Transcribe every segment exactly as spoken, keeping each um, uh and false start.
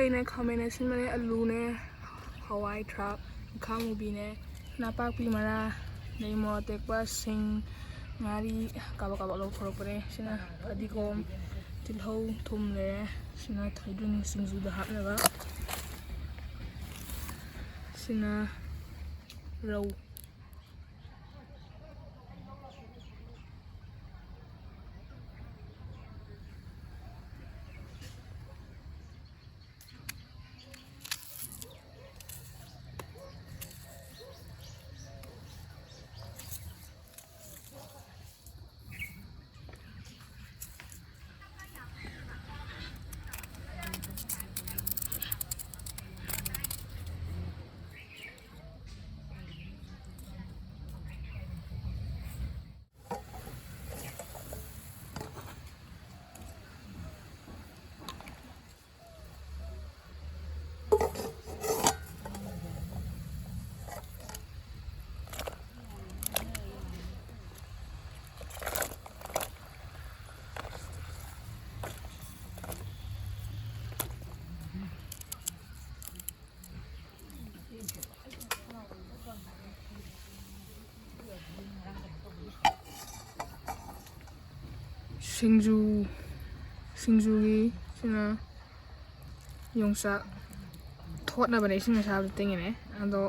ꯑꯩꯅ ꯈꯥꯃꯦꯟ ꯑꯁꯤꯟꯕꯅꯦ, ꯑꯂꯨꯅꯦ, ꯍꯋꯥꯏ ꯊ꯭ꯔꯥꯛ, ꯏꯈꯥ ꯃꯨꯕꯤꯅꯦ, ꯅꯄꯥꯛꯄꯤ ꯃꯔꯥ, ꯑꯗꯩ ꯃꯣꯔꯣꯛ ꯑꯇꯦꯛꯄ, ꯁꯤꯡ, ꯉꯥꯔꯤ, ꯀꯥꯕꯛ ꯀꯥꯕꯛ ꯂꯧꯊꯣꯔꯛꯄꯅꯦ꯫ ꯁꯤꯅ ꯐꯗꯤꯒꯣꯝ, ꯇꯤꯜꯍꯧ, ꯊꯨꯝ ꯂꯩꯔꯦ꯫ ꯁꯤꯅ ꯊꯣꯏꯗꯤꯡ ꯁꯤꯡꯖꯨꯗ ꯍꯥꯞꯅꯕ꯫ ꯁꯤꯅ ꯔꯧ꯫ ꯁꯤꯡꯖꯨ, ꯁꯤꯡꯖꯨꯒꯤ ꯁꯤꯅ ꯌꯣꯡꯆꯥꯛ ꯊꯣꯠꯅꯕꯅꯦ, ꯏꯁꯤꯡ ꯑꯁꯥꯕꯗ ꯇꯤꯡꯉꯤꯅꯦ꯫ ꯑꯗꯣ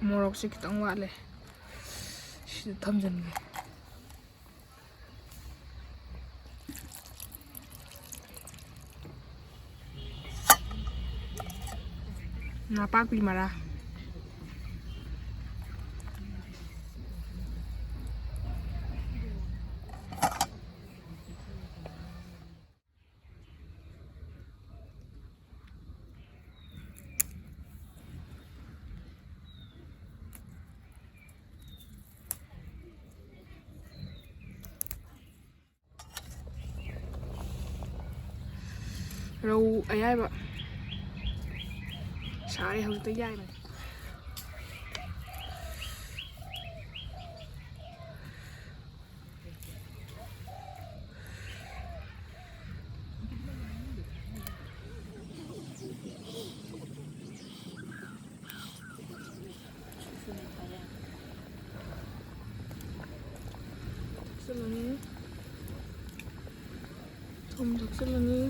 ꯃꯣꯔꯣꯛꯁꯦ ꯈꯤꯇꯪ ꯋꯥꯠꯂꯦ, ꯁꯤꯗ ꯊꯝꯖꯤꯟꯒꯦ꯫ ꯅꯄꯥꯛꯄꯤ ꯃꯔꯥ꯫ ꯔꯧ ꯑꯌꯥꯏꯕ ꯁꯥꯔꯦ, ꯍꯧꯖꯤꯛꯇ ꯌꯥꯏꯕꯅꯦ꯫ ꯊꯨꯝ ꯊꯥꯛꯆꯤꯜꯂꯅꯤ꯫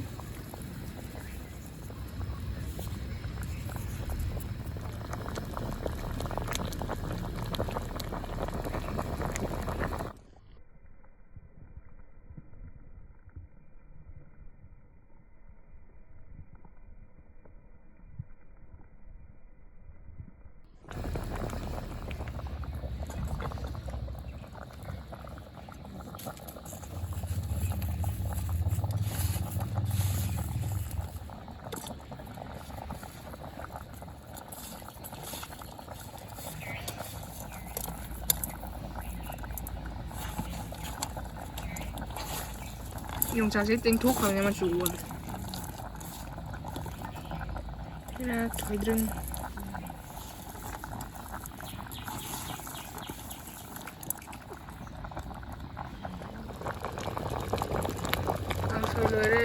ꯌꯣꯡꯆꯥꯛꯁꯦ ꯇꯦꯡꯊꯣꯛꯈ꯭ꯔꯕꯅꯦ ꯃꯆꯨ ꯑꯣꯜꯂꯦ꯫ ꯁꯤꯅ ꯊꯣꯏꯗ꯭ꯔꯤꯡ꯫ ꯀꯥꯡꯁꯣꯏ ꯂꯣꯏꯔꯦ꯫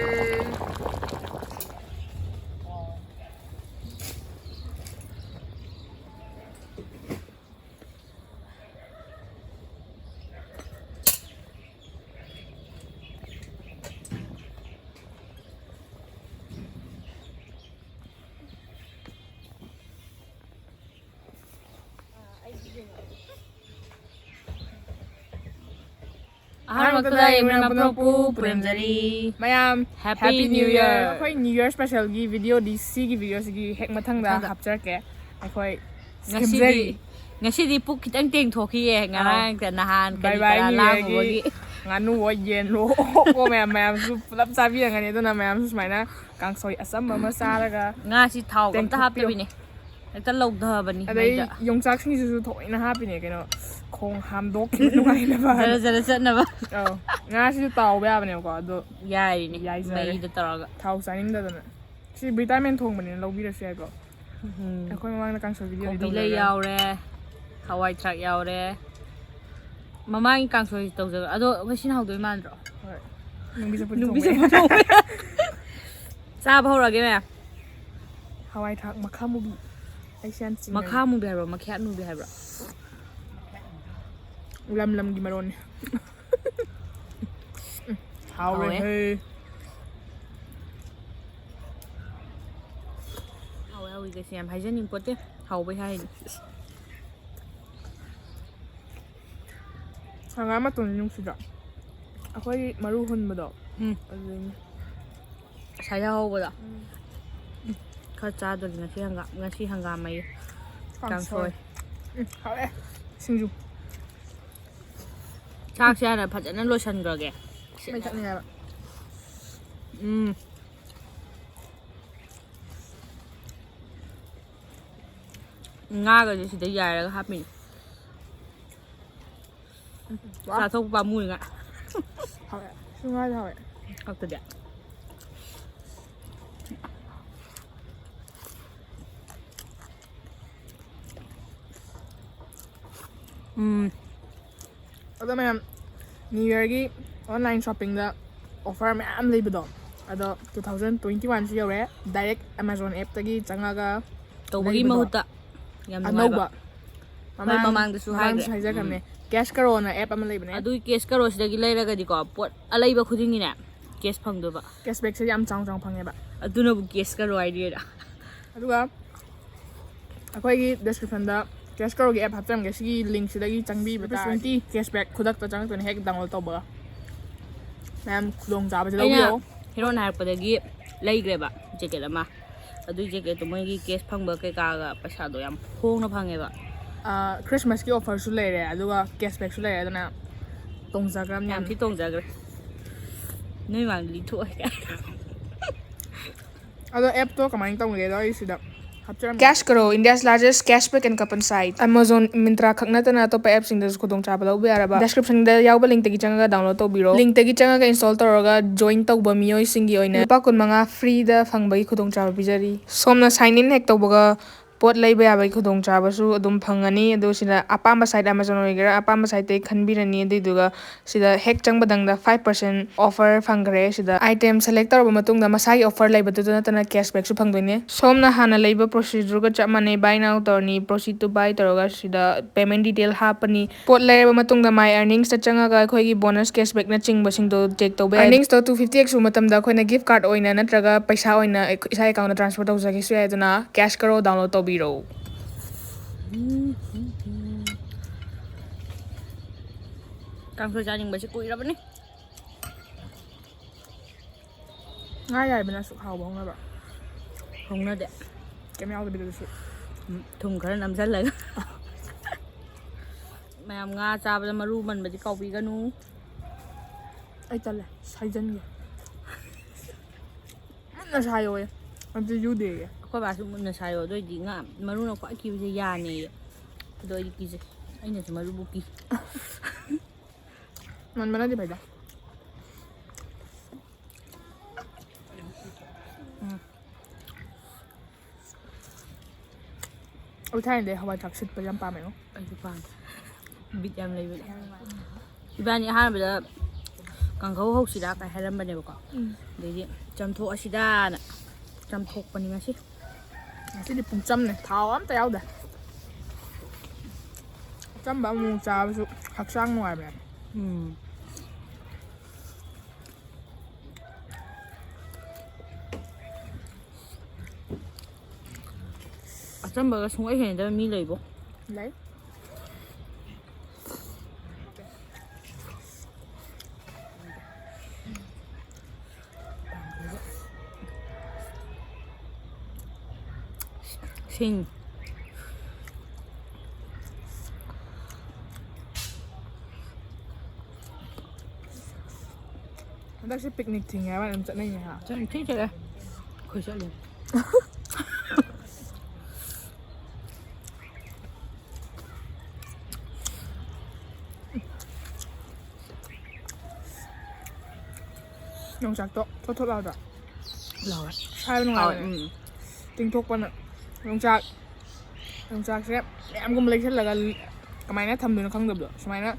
ꯑꯍꯥꯟꯕꯃꯛꯇꯗ ꯌꯦꯡꯃꯤꯟꯅꯕ ꯄꯨꯝꯅꯃꯛꯄꯨ ꯄꯨꯔꯦꯝꯖꯔꯤ꯫ ꯃꯌꯥꯝ, Happy Happy New New Year꯫ Year꯫ ꯑꯩꯈꯣꯏ New Year specialꯒꯤ videoꯗꯤ ꯁꯤꯒꯤ videoꯁꯤꯒꯤ ꯍꯦꯛ ꯃꯊꯪꯗ ꯃꯊꯪꯗ꯫ ꯍꯥꯞꯆꯔꯛꯀꯦ꯫ ꯑꯩꯈꯣꯏ ꯉꯁꯤꯗꯤ, ꯁꯦꯝꯖꯔꯤ꯫ ꯉꯁꯤꯗꯤ ꯄꯨꯛ ꯈꯤꯇꯪ ꯇꯦꯡꯊꯣꯛꯈꯤꯌꯦ꯫ ꯑꯥ꯫ ꯉꯔꯥꯡ ꯅꯍꯥꯟ ꯀꯔꯤ bye bye ꯀꯔꯥ New Yearꯒꯤ ꯂꯥꯡꯉꯨꯕꯒꯤ꯫ ꯉꯥꯅꯨꯋꯣ ꯌꯦꯟꯋꯣ ꯑꯣꯛꯋꯣ ꯃꯌꯥꯝ ꯃꯌꯥꯝꯁꯨ ꯄꯨꯂꯞ ꯆꯥꯕꯤꯔꯝꯒꯅꯤ꯫ ꯑꯗꯨꯅ ꯃꯌꯥꯝꯁꯨ ꯁꯨꯃꯥꯏꯅ ꯀꯥꯡꯁꯣꯏ ꯑꯆꯝꯕ ꯑꯃ ꯆꯥꯔꯒ ꯉꯥꯁꯤ ꯊꯥꯎꯒ ꯑꯝꯇ ꯇꯦꯡꯊꯣꯛꯄꯤꯌꯣ꯫ ꯍꯥꯞꯇꯕꯤꯅꯦ꯫ ꯍꯦꯛꯇ ꯂꯧꯊꯕꯅꯤ ꯑꯗꯩ ꯃꯩꯗ꯫ ꯌꯣꯡꯆꯥꯛ ꯁꯤꯡꯖꯨꯁꯨ ꯊꯑꯣꯏꯅ ꯍꯥꯞꯄꯤꯅꯦ, ꯀꯩꯅꯣ, ꯈꯣꯡ ꯍꯥꯝꯗꯣꯛꯈꯤꯕ ꯅꯨꯡꯉꯥꯏꯅꯕ꯫ ꯖꯔ ꯖꯔ ꯆꯠꯅꯕ꯫ ꯑꯧ, ꯉꯥꯁꯤꯁꯨ ꯇꯥꯎꯕ ꯌꯥꯕꯅꯦꯕꯀꯣ, ꯑꯗꯣ ꯌꯥꯏꯔꯤꯅꯦ, ꯌꯥꯏꯖꯔꯦ꯫ ꯃꯩꯗ ꯇꯧꯔꯒ꯫ ꯊꯥꯎ ꯆꯥꯅꯤꯡꯗꯗꯅ꯫ ꯁꯤ ꯚꯤꯇꯥꯃꯤꯟ ꯊꯣꯡꯕꯅꯤꯅ ꯂꯧꯕꯤꯔꯁꯨ ꯌꯥꯏꯀꯣ꯫ ꯎꯝ꯫ ꯑꯩꯈꯣꯏ ꯃꯃꯥꯡꯗ ꯀꯥꯡꯁꯣꯏ videoꯗꯤ ꯀꯣꯕꯤ ꯂꯩ ꯇꯧꯖꯔꯦ꯫ ꯌꯥꯎꯔꯦ, ꯍꯋꯥꯏ ꯊ꯭ꯔꯥꯛ ꯌꯥꯎꯔꯦ꯫ ꯃꯃꯥꯡꯒꯤ ꯀꯥꯡꯁꯣꯏ ꯇꯧꯖꯕ ꯑꯗꯣ ꯉꯁꯤꯅ ꯍꯧꯗꯣꯏ ꯃꯥꯟꯗ꯭ꯔꯣ? ꯍꯣꯏ꯫ ꯅꯨꯡꯕꯤ ꯆꯝꯐꯨꯠ ꯅꯨꯡꯕꯤ ꯊꯣꯡꯕ꯫ ꯆꯝꯐꯨꯠ ꯊꯣꯡꯕ꯫ ꯆꯥꯕ ꯍꯧꯔꯒꯦ, ꯃꯌꯥꯝ꯫ ꯍꯋꯥꯏ ꯊ꯭ꯔꯥꯛ ꯃꯈꯥ ꯃꯨꯕꯤ꯫ ꯑꯩꯁꯦ ꯌꯥꯝ ꯆꯤꯡꯅꯩ꯫ ꯃꯈꯥ ꯃꯨꯕꯤ ꯍꯥꯏꯕ꯭ꯔꯣ? ꯃꯈ꯭ꯌꯥꯠ ꯃꯨꯕꯤ ꯍꯥꯏꯕ꯭ꯔꯣ? ꯂꯝ ꯂꯝꯒꯤ ꯃꯔꯣꯟꯅꯤ꯫ ꯎꯝ, ꯍꯥꯎꯔꯦ ꯍꯥꯎꯋꯦ꯫ ꯍꯦ꯫ ꯀꯩꯁꯨ ꯌꯥꯝ ꯍꯥꯏꯖꯅꯤꯡ ꯄꯣꯠꯇꯦ꯫ ꯍꯥꯎꯕꯩ ꯍꯥꯏꯅꯤ꯫ ꯍꯪꯒꯥꯝ ꯃꯇꯣꯟꯗꯤ ꯅꯨꯡꯁꯤꯗ꯭ꯔꯣ? ꯑꯩꯈꯣꯏꯒꯤ ꯃꯔꯨ ꯍꯨꯟꯕꯗꯣ꯫ ꯎꯝ꯫ ꯑꯗꯨꯗꯩꯅꯦ꯫ ꯉꯁꯥꯏ ꯌꯥꯍꯧꯕꯗꯣ꯫ ꯎꯝ꯫ ꯈꯔ ꯆꯥꯗꯣꯔꯤ ꯉꯁꯤ ꯍꯪꯒꯥꯝ, ꯉꯁꯤ ꯍꯪꯒꯥꯝ ꯃꯍꯤ꯫ ꯀꯥꯡꯁꯣꯏ꯫ ꯀꯥꯡꯁꯣꯏ꯫ ꯎꯝ, ꯍꯥꯎꯔꯦ꯫ ꯁꯤꯡꯖꯨ꯫ ꯆꯥꯛꯁꯦ ꯍꯥꯟꯅ ꯐꯖꯅ ꯂꯣꯏꯁꯟꯈ꯭ꯔꯒꯦ꯫ ꯃꯩ ꯊꯛꯅꯤꯡꯉꯦꯕ꯫ ꯎꯝ꯫ ꯉꯥꯒꯁꯦ ꯁꯤꯗ ꯌꯥꯏꯔꯒ ꯍꯥꯞꯄꯤꯅꯦ꯫ ꯋꯥ꯫ ꯆꯥꯊꯣꯛ ꯄꯥꯝꯃꯨꯏꯉꯥꯏ꯫ ꯍꯥꯎꯋꯦ꯫ ꯁꯤ ꯉꯥꯁꯦ ꯍꯥꯎꯋꯦ꯫ ꯍꯥꯎꯇꯗꯤ꯫ ꯎꯝ꯫ ꯑꯗꯣ ꯃꯌꯥꯝ, New Yearꯒꯤ online shoppingꯗ offer ꯃꯌꯥꯝ ꯂꯩꯕꯗꯣ, ꯑꯗꯣ two thousand twenty oneeꯁꯨ ꯌꯧꯔꯦ꯫ Direct Amazon appꯇꯒꯤ ꯆꯪꯉꯒ ꯇꯧꯕꯒꯤ ꯂꯩꯕꯗꯣ꯫ ꯃꯍꯨꯠꯇ ꯌꯥꯝ ꯅꯨꯡꯉꯥꯏꯕ꯫ ꯑꯅꯧꯕ꯫ ꯍꯣꯏ, ꯃꯃꯥꯡ-, ꯃꯃꯥꯡꯗꯁꯨ ꯃꯃꯥꯡꯗꯁꯨ ꯍꯥꯏꯈ꯭ꯔꯦ꯫ ꯍꯥꯏꯖꯈ꯭ꯔꯕꯅꯦ꯫ ꯎꯝ꯫ Cash Karo ꯑꯅ app ꯑꯃ ꯂꯩꯕꯅꯦ꯫ ꯑꯗꯨꯒꯤ Cash Karoꯁꯤꯗꯒꯤ ꯂꯩꯔꯒꯗꯤꯀꯣ, ꯄꯣꯠ ꯑꯂꯩꯕ ꯈꯨꯗꯤꯡꯒꯤꯅꯦ, cash ꯐꯪꯗꯣꯏꯕ꯫ Cashbackꯁꯦ ꯌꯥꯝ ꯆꯥꯎ ꯆꯥꯎ ꯐꯪꯉꯦꯕ꯫ ꯑꯗꯨꯅꯕꯨ Cash Karo ꯍꯥꯏꯔꯤꯔꯥ? ꯑꯗꯨꯒ ꯑꯩꯈꯣꯏꯒꯤ descriptionꯗ Cash Karoꯒꯤ app ꯍꯥꯞꯆꯔꯝꯒꯦ꯫ ꯁꯤꯒꯤ linkꯁꯤꯗꯒꯤ ꯆꯪꯕꯤꯕ ꯇꯥꯔꯗꯤ cashback ꯈꯨꯗꯛꯇ ꯆꯪꯉꯛꯇꯣꯏꯅꯦ ꯍꯦꯛ download ꯇꯧꯕꯒ꯫ ꯃꯌꯥꯝ ꯈꯨꯗꯣꯡꯆꯥꯕꯁꯦ ꯑꯩꯅ ꯂꯧꯕꯤꯌꯣ꯫ ꯍꯦꯔꯣꯟꯅ ꯍꯥꯏꯔꯛꯄꯗꯒꯤ ꯂꯩꯈ꯭ꯔꯦꯕ jacket ꯑꯃ꯫ ꯑꯗꯨꯏ jacketꯇꯣ ꯃꯣꯏꯒꯤ cash ꯐꯪꯕ ꯀꯩꯀꯥꯒ ꯄꯩꯁꯥꯗꯣ ꯌꯥꯝ ꯍꯣꯡꯅ ꯐꯪꯉꯦꯕ꯫ ꯑꯥ, Christmasꯀꯤ offerꯁꯨ ꯂꯩꯔꯦ, ꯑꯗꯨꯒ cashbackꯁꯨ ꯂꯩꯔꯦ, ꯑꯗꯨꯅ ꯇꯣꯡꯖꯈ꯭ꯔꯕꯅꯤ ꯌꯥꯝ ꯌꯥꯝ꯫ ꯊꯤ ꯇꯣꯡꯖꯈ꯭ꯔꯦ꯫ ꯅꯣꯏ ꯃꯥꯡꯗ ꯂꯤꯊꯣꯛꯑꯒꯦ꯫ ꯑꯗꯣ appꯇꯣ ꯀꯃꯥꯏꯅ ꯇꯧꯒꯦꯗꯣ ꯑꯩ ꯁꯤꯗ ꯍꯥꯞꯆꯔꯝꯒꯦ꯫ Cash Karo, India's largest cashback and coupon site꯫ Amazon, Myntra ꯈꯛ ꯅꯠꯇꯅ ꯑꯇꯣꯞꯄ appꯁꯤꯡꯗꯁꯨ ꯈꯨꯗꯣꯡꯆꯥꯕ ꯂꯧꯕ ꯌꯥꯔꯕ꯫ Descriptionꯗ ꯌꯥꯎꯕ linkꯇꯒꯤ ꯆꯪꯉꯒ download ꯇꯧꯕꯤꯔꯣ꯫ Linkꯇꯒꯤ ꯆꯪꯉꯒ install ꯇꯧꯔꯒ join ꯇꯧꯕ ꯃꯤꯑꯣꯏꯁꯤꯡꯒꯤ ꯑꯣꯏꯅ ꯂꯨꯄꯥ ꯀꯨꯟꯃꯉꯥ freeꯗ ꯐꯪꯕꯒꯤ ꯈꯨꯗꯣꯡꯆꯥꯕ ꯄꯤꯖꯔꯤ꯫ ꯁꯣꯝꯅ sign in ꯍꯦꯛ ꯇꯧꯕꯒ ꯄꯣꯠ ꯂꯩꯕ ꯌꯥꯕꯒꯤ ꯈꯨꯗꯣꯡꯆꯥꯕꯁꯨ ꯑꯗꯨꯝ ꯐꯪꯒꯅꯤ꯫ ꯑꯗꯨ ꯁꯤꯗ ꯑꯄꯥꯝꯕ site Amazon ꯑꯣꯏꯒꯦꯔꯥ, ꯑꯄꯥꯝꯕ siteꯇꯒꯤ ꯈꯟꯕꯤꯔꯅꯤ꯫ ꯑꯗꯨꯏꯗꯨꯒ ꯁꯤꯗ ꯍꯦꯛ ꯆꯪꯕꯗꯪꯗ five percent offer ꯐꯪꯈ꯭ꯔꯦ꯫ ꯁꯤꯗ item select ꯇꯧꯔꯕ ꯃꯇꯨꯡꯗ ꯃꯁꯥꯒꯤ offer ꯂꯩꯕꯗꯨꯗ ꯅꯠꯇꯅ cashbackꯁꯨ ꯐꯪꯗꯣꯏꯅꯦ꯫ ꯁꯣꯝꯅ ꯍꯥꯟꯅ ꯂꯩꯕ procedureꯒ ꯆꯞ ꯃꯥꯟꯅꯩ꯫ Buy now ꯇꯧꯔꯅꯤ, proceed to buy ꯇꯧꯔꯒ ꯁꯤꯗ payment detail ꯍꯥꯞꯄꯅꯤ꯫ ꯄꯣꯠ ꯂꯩꯔꯕ ꯃꯇꯨꯡꯗ My Earningsꯇ ꯆꯪꯉꯒ ꯑꯩꯈꯣꯏꯒꯤ bonus cashbackꯅꯆꯤꯡꯕꯁꯤꯡꯗꯣ check ꯇꯧꯕ ꯌꯥꯏ꯫ Earningsꯇꯣ two fifty X ꯁꯨꯕ ꯃꯇꯝꯗ ꯑꯩꯈꯣꯏꯅ gift card ꯑꯣꯏꯅ ꯅꯠꯇ꯭ꯔꯒ ꯄꯩꯁꯥ ꯑꯣꯏꯅ ꯑꯩꯈꯣꯏ ꯏꯁꯥ accountꯇ transfer ꯇꯧꯖꯒꯦꯁꯨ ꯌꯥꯏ꯫ ꯑꯗꯨꯅ Cash Karo download ꯇꯧꯕꯤꯔꯣ꯫ ꯀꯥꯡꯁꯣꯏ ꯆꯥꯅꯤꯡꯕꯁꯦ ꯀꯨꯏꯔꯕꯅꯤ꯫ ꯉꯥ ꯌꯥꯏꯕꯅ ꯑꯁꯨꯛ ꯍꯥꯎꯕ ꯍꯧꯅꯕ꯭ꯔꯣ? ꯍꯧꯅꯗꯦ꯫ ꯀꯩꯝ ꯌꯥꯎꯗꯕꯤꯗ ꯑꯗꯨꯁꯨ꯫ ꯎꯝ, ꯊꯨꯝ ꯈꯔ ꯅꯝꯖꯜꯂꯒ꯫ ꯃꯌꯥꯝ ꯉꯥ ꯆꯥꯕꯗ ꯃꯔꯨ ꯃꯟꯕꯗꯤ ꯀꯥꯎꯕꯤꯒꯅꯨ꯫ ꯑꯩ ꯇꯜꯂꯦ, ꯁꯥꯏꯖꯟꯒꯦ꯫ ꯃꯨꯟꯅ ꯁꯥꯏꯌꯣꯌꯦ꯫ ꯑꯗꯨ ꯌꯨꯗꯦꯌꯦ꯫ ꯑꯩꯈꯣꯏ ꯕꯥꯁꯨ ꯃꯨꯟꯅ ꯁꯥꯏꯌꯣ, ꯑꯗꯨ ꯑꯣꯏꯗꯤ ꯉꯥ ꯃꯔꯨꯅ ꯈ꯭ꯋꯥꯏ ꯀꯤꯕꯁꯦ ꯌꯥꯅꯦꯌꯦ꯫ ꯑꯗꯣ ꯑꯩꯗꯤ ꯀꯤꯖꯩ꯫ ꯑꯩꯅꯁꯨ ꯃꯔꯨꯕꯨ ꯀꯤ꯫ ꯃꯟꯕꯅꯗꯤ ꯐꯩꯗ꯫ ꯎꯝ꯫ ꯑꯩ ꯊꯥꯏꯅꯗꯩ ꯍꯋꯥꯏ ꯊ꯭ꯔꯥꯛ ꯁꯤꯠꯄ ꯌꯥꯝ ꯄꯥꯝꯃꯦꯉꯣ꯫ ꯑꯩꯁꯨ ꯄꯥꯝꯃꯦ꯫ ꯕꯤꯠ ꯌꯥꯝ ꯂꯩꯕꯅꯦ꯫ ꯏꯕꯥꯅꯤ ꯑꯍꯥꯟꯕꯗ ꯀꯥꯡꯍꯧ ꯍꯧꯁꯤꯔꯥ ꯀꯥꯏ ꯍꯥꯏꯔꯝꯕꯅꯦꯕꯀꯣ꯫ ꯎꯝ꯫ ꯑꯗꯩꯗꯤ ꯆꯝꯊꯣꯛꯑꯁꯤꯔꯥꯅ ꯆꯝꯊꯣꯛꯄꯅꯤ ꯉꯁꯤ꯫ ꯉꯁꯤꯗꯤ ꯄꯨꯡꯆꯝꯅꯦ, ꯊꯥꯎ ꯑꯝꯇ ꯌꯥꯎꯗꯦ꯫ ꯑꯆꯝꯕ ꯑꯃꯨꯛ ꯆꯥꯕꯁꯨ ꯍꯛꯆꯥꯡ ꯅꯨꯡꯉꯥꯏꯕꯅꯦ꯫ ꯎꯝ꯫ ꯑꯆꯝꯕꯒ ꯁꯨꯡꯍꯩ ꯍꯩꯅꯗꯕ ꯃꯤ ꯂꯩꯕꯣ? ꯂꯩ꯫ ꯁꯤꯡ꯫ ꯍꯟꯗꯛꯁꯦ picnic ꯊꯤꯡꯉꯦ ꯍꯥꯏꯕ ꯑꯗꯨꯝ ꯆꯠꯅꯩꯅꯦ ꯍꯥ? ꯆꯠ-, ꯊꯤ ꯆꯠꯂꯦ꯫ ꯑꯩꯈꯣꯏ ꯆꯠꯂꯦ꯫ ꯌꯣꯡꯆꯥꯛꯇꯣ ꯊꯣꯠ ꯊꯣꯠ ꯂꯥꯎꯗ꯭ꯔꯣ? ꯂꯥꯎꯋꯦ꯫ ꯁꯥꯏꯕ ꯍꯥꯎꯋꯦ, ꯅꯨꯡꯉꯥꯏꯕꯅꯦ꯫ ꯎꯝ꯫ ꯇꯤꯡꯊꯣꯛꯄꯅ ꯌꯣꯡꯆꯥꯛ ꯌꯣꯡꯆꯥꯛꯁꯦ ꯃꯌꯥꯝꯒꯨꯝꯕ ꯂꯩꯁꯜꯂꯒ ꯀꯃꯥꯏꯅ ꯊꯝꯗꯣꯏꯅꯣ ꯈꯪꯗꯕꯗꯣ, ꯁꯨꯃꯥꯏꯅ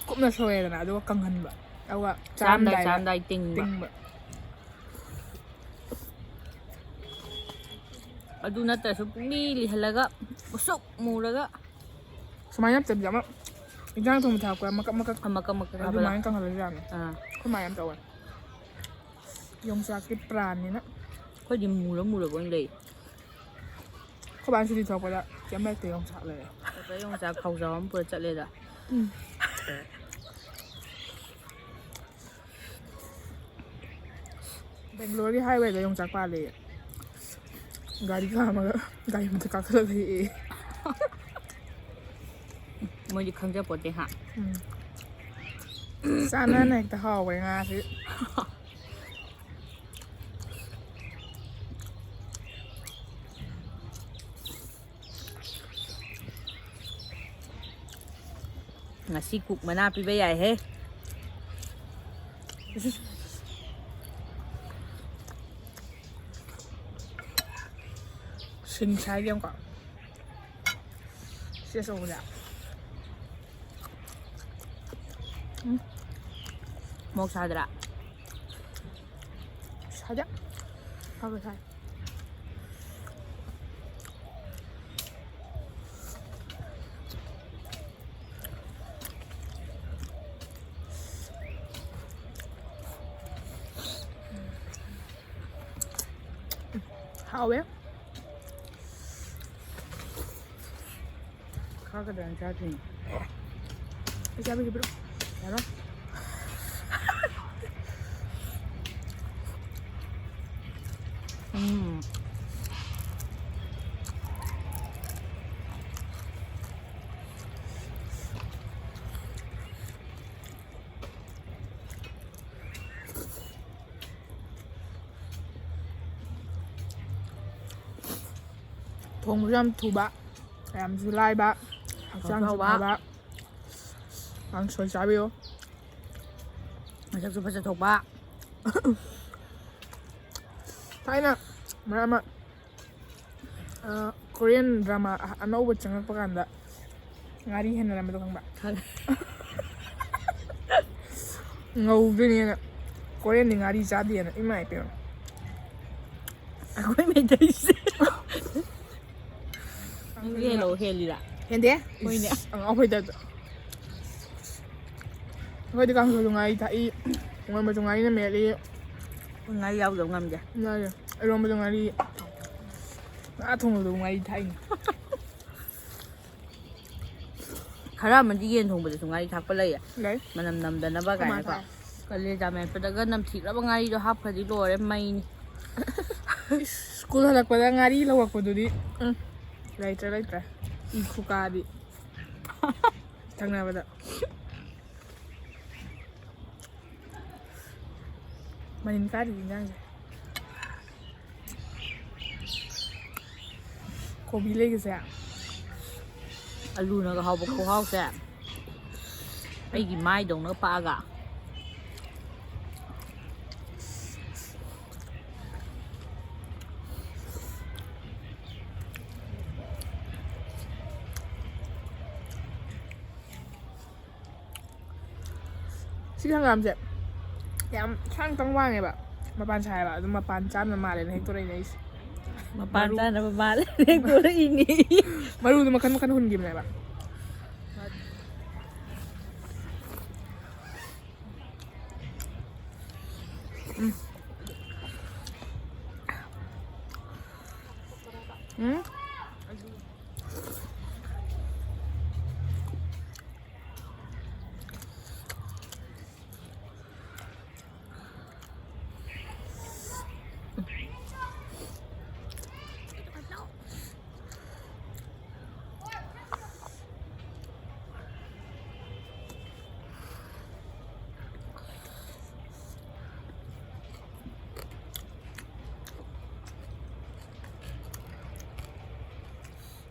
ꯀꯨꯞꯅ ꯁꯣꯏꯔꯦꯗꯅ, ꯑꯗꯨꯒ ꯀꯪꯍꯟꯕ, ꯑꯗꯨꯒ ꯆꯥꯔꯝꯗꯥꯏ ꯆꯥꯔꯝꯗꯥꯏꯗ ꯆꯥꯔꯝꯗꯥꯏ ꯇꯤꯡꯕ꯫ ꯇꯤꯡꯕ꯫ ꯑꯗꯨ ꯅꯠꯇ꯭ꯔꯁꯨ ꯄꯨꯡꯂꯤ ꯂꯤꯍꯜꯂꯒ ꯃꯨꯁꯨꯛ ꯃꯨꯔꯒ꯫ ꯁꯨꯃꯥꯏꯅ ꯅꯠꯇꯕꯤꯗ ꯑꯃ ꯏꯟꯖꯥꯡ ꯊꯣꯡꯕ ꯊꯥꯛꯄ ꯃꯀꯛ ꯃꯀꯛ ꯃꯀꯛ ꯃꯀꯛ ꯍꯥꯞꯄꯗ꯫ ꯑꯗꯨꯃꯥꯏꯅ ꯀꯪꯍꯜꯂꯁꯨ ꯌꯥꯅꯤ꯫ ꯑꯥ꯫ ꯑꯩꯈꯣꯏ ꯃꯥ ꯌꯥꯝ ꯇꯧꯋꯦ꯫ ꯌꯣꯡꯆꯥꯛꯀꯤ ꯄ꯭ꯔꯥꯟꯅꯤꯅ꯫ ꯑꯩꯈꯣꯏꯗꯤ ꯃꯨꯔ ꯃꯨꯔꯒ ꯑꯣꯏꯅ ꯂꯩ꯫ ꯑꯩꯈꯣꯏ ꯕꯥꯅ ꯁꯨꯇꯤ ꯊꯣꯛꯂꯛꯄꯗ ꯀꯩꯝ ꯂꯩꯔꯛꯇꯦ, ꯌꯣꯡꯆꯥꯛ ꯂꯩꯔꯦ꯫ ꯑꯩꯈꯣꯏ ꯌꯣꯡꯆꯥꯛ ꯈꯥꯎꯖꯥꯎ ꯑꯃ ꯄꯨꯔ ꯆꯠꯂꯦꯗ꯫ ꯎꯝ꯫ ꯕꯦꯡꯒ꯭ꯂꯣꯔꯒꯤ ꯍꯥꯏꯋꯦꯗ ꯌꯣꯡꯆꯥꯛ ꯄꯥꯜꯂꯦꯌꯦ꯫ ꯒꯥꯔꯤ ꯈꯥꯝꯃꯒ ꯒꯥꯔꯤ ꯃꯊꯛ ꯀꯥꯈꯠꯂꯒ ꯍꯦꯛꯑꯦ꯫ ꯃꯣꯏꯗꯤ ꯈꯪꯖꯄꯣꯠꯇꯦ ꯍꯥ꯫ ꯎꯝ꯫ ꯆꯥꯅꯅ ꯍꯦꯛꯇ ꯍꯥꯎꯈ꯭ꯔꯦ ꯉꯥꯁꯤ꯫ ꯉꯁꯤ ꯀꯨꯛ ꯃꯅꯥ ꯄꯤꯕ ꯌꯥꯏꯍꯦ꯫ ꯁꯤꯡ ꯁꯥꯏꯒꯦ ꯑꯃꯨꯛꯀ꯫ ꯁꯤ ꯑꯆꯧꯕꯁꯦ꯫ ꯎꯝ꯫ ꯃꯣꯔꯣꯛ ꯁꯥꯗ꯭ꯔꯥ? ꯁꯥꯗꯦ꯫ ꯐꯕ ꯁꯥꯏ꯫ ꯍꯥꯎꯋꯦ꯫ ꯈꯥꯒꯗ꯭ꯔꯅ ꯆꯥꯗ꯭ꯔꯤꯅꯦ꯫ ꯑꯩ ꯆꯥꯕꯤꯒꯦ ꯄꯤꯔꯛꯑꯣ꯫ ꯌꯥꯔꯣꯏ꯫ ꯎꯝ꯫ ꯊꯣꯡꯕꯁꯨ ꯌꯥꯝ ꯊꯨꯕ, ꯌꯥꯝꯁꯨ ꯂꯥꯏꯕ, ꯍꯛꯆꯥꯡꯁꯨ ꯍꯛꯆꯥꯡ ꯐꯕ꯫ ꯐꯕ꯫ ꯀꯥꯡꯁꯣꯏ ꯆꯥꯕꯤꯌꯨ꯫ ꯃꯁꯛꯁꯨ ꯐꯖꯊꯣꯛꯄ꯫ ꯊꯥꯏꯅ ꯃꯔꯛ ꯑꯃ, ꯑ, ꯀꯣꯔꯤꯌꯟ ꯗ꯭ꯔꯃꯥ ꯑꯅꯧꯕ ꯆꯪꯉꯛꯄ ꯀꯥꯟꯗ ꯉꯥꯔꯤ ꯍꯦꯟꯅꯔꯝꯕꯗꯣ ꯈꯪꯕ꯭ꯔꯥ? ꯉꯧꯗꯣꯏꯅꯦꯅ꯫ ꯀꯣꯔꯤꯌꯟꯗꯤ ꯉꯥꯔꯤ ꯆꯥꯗꯦꯅ, ꯏꯃꯥ ꯏꯄꯦꯝꯃ꯫ ꯑꯩꯈꯣꯏ ꯃꯩꯇꯩꯁꯦ꯫ ꯅꯪꯗꯤ ꯍꯦꯜꯂꯣ, ꯍꯦꯜꯂꯤꯔꯥ? ꯍꯦꯟꯗꯦ꯫ ꯍꯣꯏꯅꯦ꯫ ꯏꯁ, ꯑꯉꯥꯎꯕꯩ ꯇꯥꯏꯞꯇ꯫ ꯑꯩꯈꯣꯏꯗꯤ ꯀꯥꯡꯁꯣꯏꯁꯨ ꯉꯥꯔꯤ ꯊꯥꯛꯏ, ꯏꯔꯣꯟꯕꯁꯨ ꯉꯥꯔꯤꯅ ꯃꯦꯠꯂꯤ꯫ ꯉꯥꯔꯤ ꯌꯥꯎꯗꯕ ꯉꯝꯗꯦ꯫ ꯉꯥꯔꯤ, ꯏꯔꯣꯟꯕꯁꯨ ꯉꯥꯔꯤ, ꯉꯥ ꯊꯣꯡꯕꯗꯁꯨ ꯉꯥꯔꯤ ꯊꯥꯛꯏꯅꯤ꯫ ꯈꯔ ꯑꯃꯗꯤ ꯌꯦꯟ ꯊꯣꯡꯕꯗꯁꯨ ꯉꯥꯔꯤ ꯊꯥꯛꯄ ꯂꯩꯌꯦ꯫ ꯂꯩ꯫ ꯃꯅꯝ ꯅꯝꯗꯅꯕ ꯑꯩꯈꯣꯏ ꯃꯥ ꯀꯥꯏꯅꯀꯣ꯫ ꯊꯥꯛꯑꯦ꯫ ꯀꯂꯦꯖꯥ ꯃꯦꯠꯄꯗꯒ ꯅꯝꯊꯤꯔꯕ ꯉꯥꯔꯤꯗꯣ ꯍꯥꯞꯈ꯭ꯔꯗꯤ ꯂꯣꯏꯔꯦ, ꯃꯩꯅꯤ꯫ ꯁ꯭ꯀꯨꯜ ꯍꯜꯂꯛꯄꯗ ꯉꯥꯔꯤ ꯂꯧꯔꯛꯄꯗꯨꯗꯤ, ꯎꯝ, ꯂꯩꯇ꯭ꯔꯦ, ꯂꯩꯇ꯭ꯔꯦ꯫ ꯏ ꯈꯨꯀꯥꯗꯤ꯫ ꯊꯪꯅꯕꯗ꯫ ꯃꯅꯤꯟ ꯀꯥꯔꯤ ꯏꯟꯖꯥꯡꯁꯦ꯫ ꯀꯣꯕꯤ ꯂꯩꯒꯁꯦ꯫ ꯑꯂꯨꯅꯒ ꯍꯥꯎꯕ ꯈꯨꯍꯥꯎꯁꯦ꯫ ꯑꯩꯒꯤ ꯃꯥꯏꯗꯧꯅ ꯄꯥꯛꯑꯒ꯫ ꯁꯤ ꯍꯪꯒꯥꯝꯁꯦ ꯌꯥꯝ ꯁꯥꯡ ꯇꯪ ꯋꯥꯡꯉꯦꯕ, ꯃꯄꯥꯟ ꯁꯥꯏꯌꯦꯕ, ꯑꯗꯨꯝ ꯃꯄꯥꯟ ꯆꯥꯅꯕ ꯃꯥꯜꯂꯦꯅ ꯍꯦꯛꯇꯣꯔꯛꯏꯅꯦ ꯑꯩꯁꯦ꯫ ꯃꯄꯥꯟ ꯃꯔꯨ- ꯆꯥꯅꯕ ꯃꯥꯜꯂꯦ ꯍꯦꯛꯇꯣꯔꯛꯏꯅꯦ꯫ ꯃꯔꯨꯗꯣ ꯃꯈꯟ ꯃꯈꯟ ꯍꯨꯟꯈꯤꯕꯅꯦꯕ꯫ ꯎꯝ? ꯎꯝ?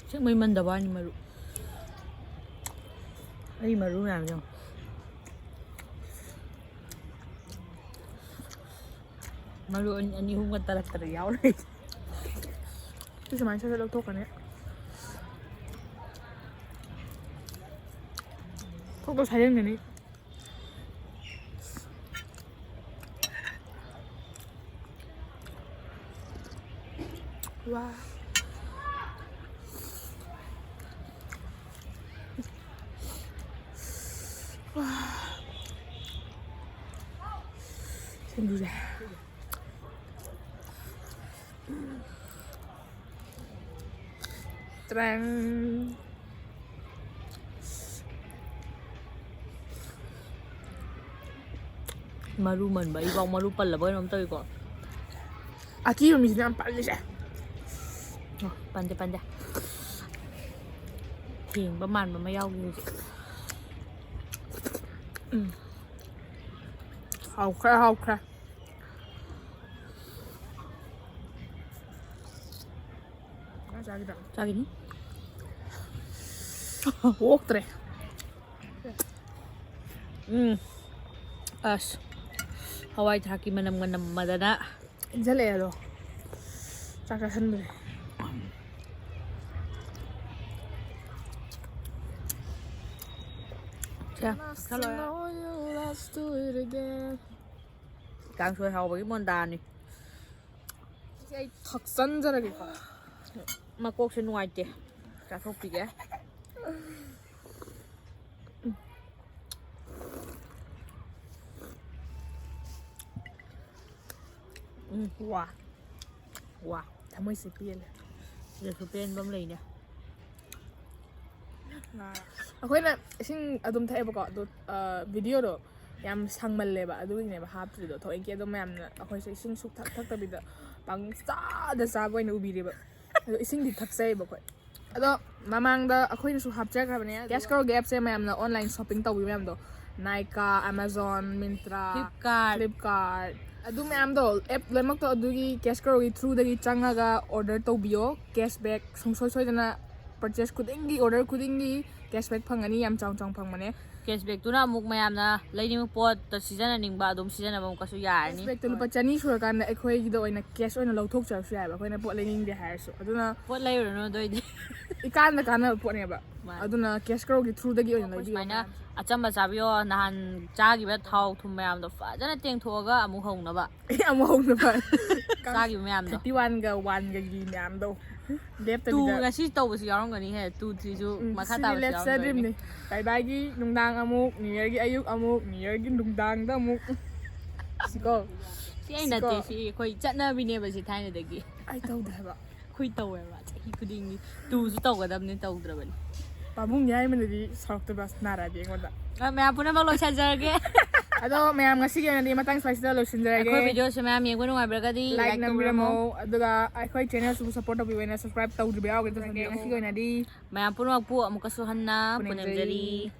ꯑꯁꯦꯡꯕꯩ ꯃꯟꯗꯕ ꯋꯥꯅꯤ ꯃꯔꯨ꯫ ꯑꯩ ꯃꯔꯨ ꯃꯌꯥꯝ ꯌꯦꯡꯉꯣ꯫ ꯃꯔꯨ ꯑꯅꯤ, ꯑꯅꯤ ꯑꯍꯨꯝꯒ ꯇꯔꯛ ꯇꯔꯛ ꯌꯥꯎꯔꯦ꯫ ꯁꯤ ꯁꯨꯃꯥꯏꯅ ꯁꯠ ꯁꯠ ꯂꯧꯊꯣꯛꯀꯅꯤ꯫ ꯀꯣꯛꯇꯣ ꯁꯥꯏꯍꯟꯒꯅꯤ꯫ ꯋꯥ꯫ ꯋꯥ꯫ ꯁꯤꯡꯖꯨꯁꯦ꯫ ꯇ꯭ꯔꯦꯡ꯫ ꯃꯔꯨ ꯃꯟꯕ, ꯑꯩꯐꯥꯎ ꯃꯔꯨ ꯄꯜꯂꯕ ꯀꯩꯅꯣꯝ ꯇꯧꯏꯀꯣ꯫ ꯑꯀꯤꯕ ꯃꯤꯁꯤꯅ ꯌꯥꯝ ꯄꯜꯂꯤꯁꯦ꯫ ꯑꯣ, ꯄꯟꯗꯦ, ꯄꯟꯗꯦ꯫ ꯊꯦꯡꯕ ꯃꯥꯟꯕ ꯑꯃ ꯌꯥꯎꯈꯤ ꯍꯧꯖꯤꯛ꯫ ꯎꯝ꯫ ꯍꯥꯎꯈ꯭ꯔꯦ, ꯍꯥꯎꯈ꯭ꯔꯦ꯫ ꯆꯥꯈꯤꯅꯤ꯫ ꯑꯣꯛꯇ꯭ꯔꯦ꯫ ꯎꯝ꯫ ꯑꯁ꯫ ꯍꯋꯥꯏ ꯊ꯭ꯔꯥꯛꯀꯤ ꯃꯅꯝꯒ ꯅꯝꯃꯗꯅ꯫ ꯏꯟꯖꯜꯂꯛꯑꯦ ꯑꯗꯣ꯫ ꯆꯥꯛ ꯆꯥꯁꯟꯕꯁꯦ꯫ ꯁꯦ, ꯆꯥꯁꯜꯂꯣ꯫ ꯀꯥꯡꯁꯣꯏ ꯍꯥꯎꯕꯒꯤ ꯃꯣꯟꯗꯥꯅꯤ꯫ ꯁꯤ ꯑꯩ ꯊꯛꯆꯟꯖꯔꯒꯦꯀꯣ꯫ ꯃꯀꯣꯛꯁꯦ ꯅꯨꯡꯉꯥꯏꯇꯦ꯫ ꯆꯥꯊꯣꯛꯄꯤꯒꯦ꯫ ꯎꯝ, ꯋꯥ꯫ ꯋꯥ꯫ ꯊꯃꯣꯏꯁꯦ ꯄꯦꯜꯂꯦ꯫ ꯁꯤꯗꯁꯨ ꯄꯦꯟꯕ ꯑꯃ ꯂꯩꯅꯦ꯫ ꯑꯩꯈꯣꯏꯅ ꯏꯁꯤꯡ ꯑꯗꯨꯝ ꯊꯛꯑꯦꯕꯀꯣ, ꯑꯗꯣ, ꯑ, ꯚꯤꯗꯤꯑꯣꯗꯣ ꯌꯥꯝ ꯁꯥꯡꯃꯜꯂꯦꯕ, ꯑꯗꯨꯒꯤꯅꯦꯕ ꯍꯥꯞꯇ꯭ꯔꯤꯗꯣ꯫ ꯊꯑꯣꯏꯀꯤ ꯑꯗꯨꯝ ꯃꯌꯥꯝꯅ ꯑꯩꯈꯣꯏꯁꯦ ꯏꯁꯤꯡ ꯁꯨꯛꯊꯛ ꯊꯛꯇꯕꯤꯗ ꯄꯪꯆꯥꯗ ꯆꯥꯕ ꯑꯣꯏꯅ ꯎꯕꯤꯔꯦꯕ꯫ ꯑꯗꯣ ꯏꯁꯤꯡꯗꯤ ꯊꯛꯆꯩꯌꯦꯕ ꯑꯩꯈꯣꯏ꯫ ꯑꯗꯣ ꯃꯃꯥꯡꯗ ꯑꯩꯈꯣꯏꯅꯁꯨ ꯍꯥꯞꯆꯈ꯭ꯔꯕꯅꯦ꯫ ꯀꯦꯁ ꯀ꯭ꯔꯣꯒꯤ ꯑꯦꯞꯁꯦ ꯃꯌꯥꯝꯅ ꯑꯣꯟꯂꯥꯏꯟ ꯁꯣꯞꯄꯤꯡ ꯇꯧꯕꯤ ꯃꯌꯥꯝꯗꯣ, Nykaa, Amazon, Myntra, Flipkart꯫ Flipkart, ꯑꯗꯨ ꯃꯌꯥꯝꯗꯣ, ꯑꯦꯞ ꯂꯣꯏꯅꯃꯛꯇꯣ ꯑꯗꯨꯒꯤ ꯀꯦꯁ ꯀ꯭ꯔꯣꯒꯤ ꯊ꯭ꯔꯨꯗꯒꯤ ꯆꯪꯉꯒ ꯑꯣꯔꯗꯔ ꯇꯧꯕꯤꯌꯣ꯫ ꯀꯦꯁꯕꯦꯛ ꯁꯨꯡꯁꯣꯏ ꯁꯣꯏꯗꯅ ꯄꯔꯆꯦꯁ ꯈꯨꯗꯤꯡꯒꯤ, ꯑꯣꯔꯗꯔ ꯈꯨꯗꯤꯡꯒꯤ ꯀꯦꯁꯕꯦꯛ ꯐꯪꯒꯅꯤ, ꯌꯥꯝ ꯆꯥꯎ ꯆꯥꯎꯅ ꯐꯪꯕꯅꯦ꯫ ꯀꯦꯁꯕꯦꯛꯇꯨꯅ ꯑꯃꯨꯛ ꯃꯌꯥꯝꯅ ꯂꯩꯅꯤꯡꯕ ꯄꯣꯠꯇ ꯁꯤꯖꯤꯟꯅꯅꯤꯡꯕ ꯑꯗꯨꯝ ꯁꯤꯖꯤꯟꯅꯕ ꯑꯃꯨꯛꯀꯁꯨ ꯌꯥꯔꯅꯤ꯫ ꯀꯦꯁꯕꯦꯛꯇꯣ ꯂꯨꯄꯥ ꯆꯅꯤ ꯁꯨꯔꯀꯥꯟꯗ ꯑꯩꯈꯣꯏꯒꯤꯗ ꯑꯣꯏꯅ ꯀꯦꯁ ꯑꯣꯏꯅ ꯂꯧꯊꯣꯛꯆꯔꯁꯨ ꯌꯥꯏꯕ, ꯑꯩꯈꯣꯏꯅ ꯄꯣꯠ ꯂꯩꯅꯤꯡꯗꯦ ꯍꯥꯏꯔꯁꯨ꯫ ꯑꯗꯨꯅ ꯄꯣꯠ ꯂꯩꯔꯨꯔꯅꯨ ꯑꯗꯨ ꯑꯣꯏꯗꯤ꯫ ꯏꯀꯥꯟꯗ ꯀꯥꯟꯅꯕ ꯄꯣꯠꯅꯦꯕ꯫ ꯃꯥꯅꯦ꯫ ꯑꯗꯨꯅ ꯀꯦꯁ ꯀ꯭ꯔꯣꯒꯤ ꯊ꯭ꯔꯨꯗꯒꯤ ꯑꯣꯏꯅ ꯂꯩꯕꯤꯌꯣ ꯁꯨꯃꯥꯏꯅ ꯃꯌꯥꯝ꯫ ꯑꯆꯝꯕ ꯆꯥꯕꯤꯌꯣ꯫ ꯅꯍꯥꯟ ꯆꯥꯈꯤꯕ ꯊꯥꯎ ꯊꯨꯝ ꯃꯌꯥꯝꯗꯣ ꯐꯖꯅ ꯇꯦꯡꯊꯣꯛꯑꯒ ꯑꯃꯨꯛ ꯍꯧꯅꯕ꯫ ꯑꯃꯨꯛ ꯍꯧꯅꯕ꯫ ꯆꯥꯈꯤꯕ ꯃꯌꯥꯝꯗꯣ꯫ ꯊꯥꯔꯇꯤ ꯋꯥꯟꯒ ꯋꯥꯟꯒꯒꯤ ꯃꯌꯥꯝꯗꯣ ꯇꯨ ꯂꯦꯞꯇꯕꯤꯗ꯫ ꯉꯁꯤ ꯇꯧꯕꯁꯨ ꯌꯥꯎꯔꯝꯒꯅꯤꯍꯦ꯫ ꯇꯨ ꯊ꯭ꯔꯤꯁꯨ ꯎꯝ, ꯃꯈꯥ ꯁꯤꯗꯤ ꯇꯥꯕꯁꯨ ꯂꯦꯞꯆꯗ꯭ꯔꯤꯕꯅꯤ꯫ ꯌꯥꯎꯔꯝꯒꯅꯤ꯫ ꯕꯥꯏ ꯕꯥꯏꯒꯤ ꯅꯨꯡꯗꯥꯡ ꯑꯃꯨꯛ, ꯅ꯭ꯌꯨ ꯌꯔꯒꯤ ꯑꯌꯨꯛ ꯑꯃꯨꯛ, ꯅ꯭ꯌꯨ ꯌꯔꯒꯤ ꯅꯨꯡꯗꯥꯡꯗ ꯑꯃꯨꯛ꯫ ꯁꯤꯀꯣ꯫ ꯁꯤ ꯑꯩ ꯅꯠꯇꯦ꯫ ꯁꯤꯀꯣ꯫ ꯁꯤ ꯑꯩꯈꯣꯏ ꯆꯠꯅꯕꯤꯅꯦꯕ ꯁꯤ ꯊꯥꯏꯅꯗꯒꯤ꯫ ꯑꯩ ꯇꯧꯗꯦ ꯍꯥꯏꯕ꯫ ꯑꯩꯈꯣꯏ ꯇꯧꯋꯦꯕ ꯆꯍꯤ ꯈꯨꯗꯤꯡꯒꯤ꯫ ꯇꯨꯁꯨ ꯇꯧꯒꯗꯕꯅꯤ, ꯇꯧꯗ꯭ꯔꯕꯅꯤ꯫ ꯄꯥꯕꯨꯡ ꯌꯥꯏꯃꯅꯗꯤ ꯁꯥꯎꯔꯛꯇꯣꯏꯕ ꯅꯥꯔꯛꯑꯗꯤ ꯑꯩꯉꯣꯟꯗ꯫ ꯑ, ꯃꯌꯥꯝ ꯄꯨꯝꯅꯃꯛ ꯂꯣꯏꯁꯤꯟꯖꯔꯒꯦ꯫ ꯑꯗꯣ ꯃꯌꯥꯝ ꯉꯁꯤꯒꯤ ꯑꯣꯏꯅꯗꯤ ꯃꯇꯥꯡ ꯁ꯭ꯋꯥꯏꯁꯤꯗ ꯂꯣꯏꯁꯤꯟꯖꯔꯒꯦ꯫ ꯑꯩꯈꯣꯏ ꯚꯤꯗꯤꯑꯣꯁꯦ ꯃꯌꯥꯝ ꯌꯦꯡꯕ ꯅꯨꯡꯉꯥꯏꯕꯤꯔꯒꯗꯤ ꯂꯥꯏꯛ ꯂꯥꯏꯛ ꯇꯧꯕꯤꯔꯝꯃꯣ꯫ ꯅꯝꯕꯤꯔꯝꯃꯣ, ꯑꯗꯨꯒ ꯑꯩꯈꯣꯏ ꯆꯦꯅꯦꯜꯁꯤꯕꯨ ꯁꯞꯄꯣꯔꯠ ꯇꯧꯕꯤꯕ ꯑꯣꯏꯅ ꯁꯕꯁꯀ꯭ꯔꯥꯏꯕ ꯇꯧꯗ꯭ꯔꯤꯕ ꯌꯥꯎꯔꯒꯗꯤ ꯇꯧꯕꯤꯔꯝꯃꯣ꯫ ꯉꯁꯤꯒꯤ ꯑꯣꯏꯅꯗꯤ ꯃꯌꯥꯝ ꯄꯨꯝꯅꯃꯛꯄꯨ ꯑꯃꯨꯛꯀꯁꯨ ꯍꯟꯅ ꯄꯨꯅꯦꯝꯖꯔꯤ꯫ ꯄꯨꯅꯦꯝꯖꯔꯤ꯫